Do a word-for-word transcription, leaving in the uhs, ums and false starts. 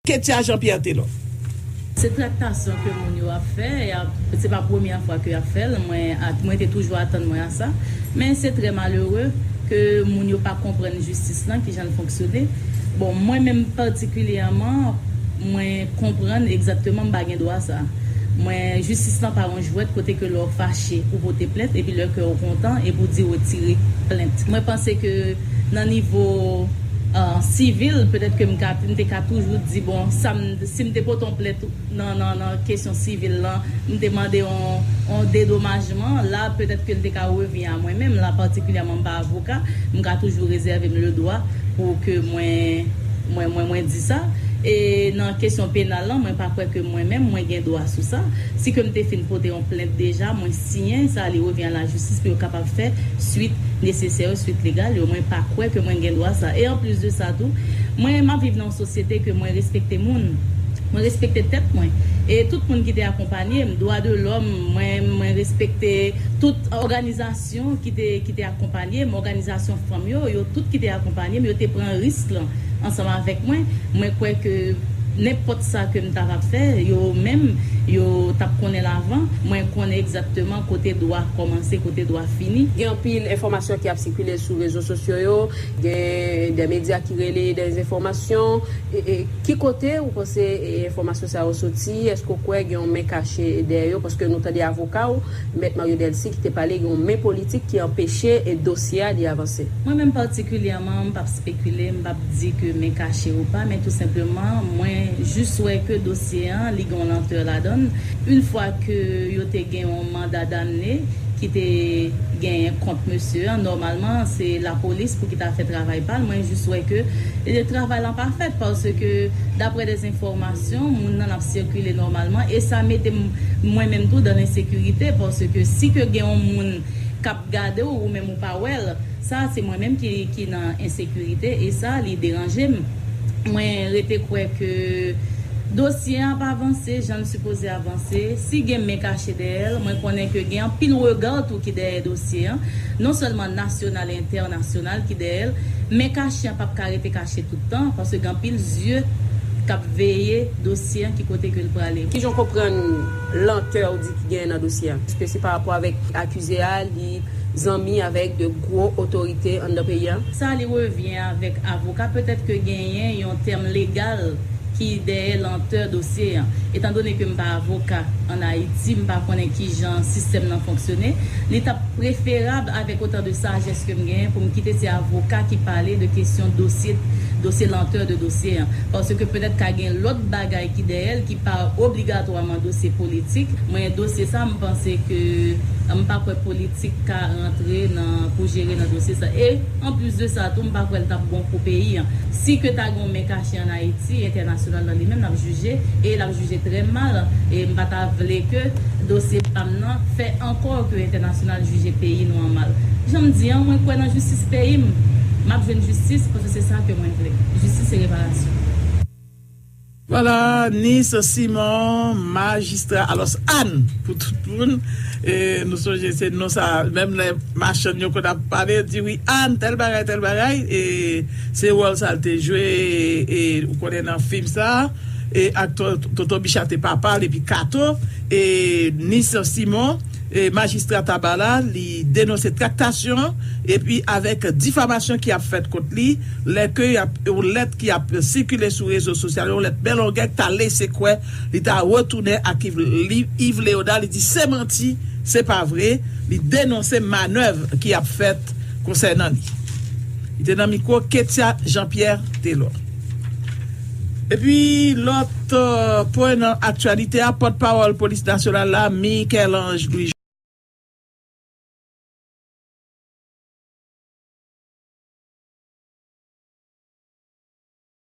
Ketia Jean Pierre Telor. Se traktasyon ke moun yo ap fè, se pa premyè fwa ke y ap fè l, mwen, mwen te toujou atann mwen a sa, men se trè malere ke moun yo pa konprann jistis lan, kijan l fonksyone. Bon, mwen menm patikilyèman, mwen konprann egzakteman m pa gen dwa sa. Mwen, jistis lan pa yon jwèt kote ke lè w fache ou pote plent epi lè kè w kontan epi w di retire plent. Mwen panse ke nan nivo sivil, petèt ke m ka, m te ka toujou di, bon, sa m, si m te pote yon plent nan, nan, nan kesyon sivil lan, m te mande yon, yon dedomajman, la, petèt ke l te ka revyen a mwen menm, la, patikilyèman, m pa avoka, m ka toujou rezève m le dwa pou ke mwen, mwen, mwen, mwen di sa. E nan kesyon penal lan, mwen pa kwè ke mwen menm, mwen gen dwa sou sa. Si ke m te fin pote yon plent deja, mwen siyen sa, li revyen a lajistis pou yo kapab fè swit nesesè yo, swit legal yo. Mwen pa kwè ke mwen gen dwa sa. E anplis de sa tou, mwen, m ap viv nan yon sosyete ke mwen respekte moun. Mwen respekte tèt mwen. E tout moun ki te akonpanye m, dwa de lòm, mwen, mwen respekte tout òganizasyon ki te, ki te akonpanye m, òganizasyon fanm yo, yo tout ki te akonpanye m, yo te pran risk lan ansanm avèk mwen. Mwen kwè ke nenpòt sa ke m ta va fè, yo menm, yo t ap konnen l avan. Mwen konnen egzakteman kote dwa kòmanse, kote dwa fini. Gen anpil enfòmasyon ki ap sikile sou rezo sosyo yo, gen de medya ki rele dezenfòmasyon. E, e, ki kote ou panse, e, enfòmasyon sa yo soti? Èske w kwè gen yon men kache dèyè yo? Paske nou tande avoka w, Mèt Mario Delcy, ki te pale gen yon men politik ki anpeche, e, dosye a li avanse. Mwen menm patikilyèman, m p ap spekile, m p ap di ke men kache ou pa, men tou senpleman, mwen jis wè ke dosye an, li gen yon lantè ladan l. Yon fwa ke yo te gen yon manda damne ki te genyen kont mesye an, nòmalman, se lapolis pou ki ta fè travay pa l. Mwen jis wè ke, e, travay lan pa fèt, paske, daprè de enfòmasyon, moun nan ap sikile nòmalman, e sa mete m, mwen menm tou, dan lensekirite, paske si ke gen yon moun k ap gade w, ou menm ou pa wè l, sa se mwen menm ki, ki nan ensekirite, e sa, li deranje m. Mwen rete kwè ke dosye a ap avanse jan l sipoze avanse. Si gen men kache dèyè l, mwen konnen ke gen anpil rega tou ki dèyè dosye an, non sèlman nasyonal e entènasyonal ki dèyè l. Men kache an p ap ka rete kache tout tan, paske gen anpil zye k ap veye dosye an, ki kote ke l prale. Kijan w konprann lantè ou di ki genyen nan dosye a? Èske se pa rapò avèk akize a, li zanmi avèk de gwo otorite anndan peyi a? Sa li revyen avèk avoka, petèt ke genyen yon tèm legal ki dèyè lantè dosye an. Etandone ke m pa avoka ann Ayiti, m pa konnen kijan sistèm nan fonksyone, li t ap preferab avèk otan de sajès ke m genyen pou m kite se avoka ki pale de kesyon dosye, dosye lantè de dosye an. Paske petèt ka gen lòt bagay ki dèyè l ki pa obligatwaman dosye politik. Mwen, dosye sa, m panse ke, m pa kwè politik ka rantre nan, pou jere nan dosye sa. E anplis de sa tou, m pa kwè l t ap bon pou peyi an. Si ke ta gen yon men kache ann Ayiti, entènasyonal lan li menm l ap jije, e l ap jije trè mal. E m pa ta vle ke dosye pa m nan fè ankò ke entènasyonal jije peyi nou an mal. Jan m di an, mwen kwè nan jistis peyi m. M ap jwenn jistis paske se sa ke mwen vle. Jistis e reparasyon. Vwala, Nice Simon, majistra, alòs, Ann, pou tout moun. E, nou sonje se non sa, menm lè machann yo konn ap pale, yo di wi, Ann, tèl bagay, tèl bagay. E, se wòl sa l te jwe, e, ou konnen nan fim sa, e, ak Tonton Bicha te papa l, epi Kato, e, Nice Simon, e, majistra Tabala, li denonse traktasyon, epi avèk difamasyon ki ap fèt kont li, lè ke y ap, yon lèt ki ap sikile sou rezo sosyal, yon lèt byen longè ki ta lese kwè li ta retounen ak Yves, li, Yves Léonard, li di se manti, se pa vre, li denonse manèv ki ap fèt konsènan li. Li te nan mikwo Ketia Jean Pierre Telor. Epi lòt, euh, pwen nan aktyalite a, pòtpawòl polis nasyonal la, Michel Ange Louis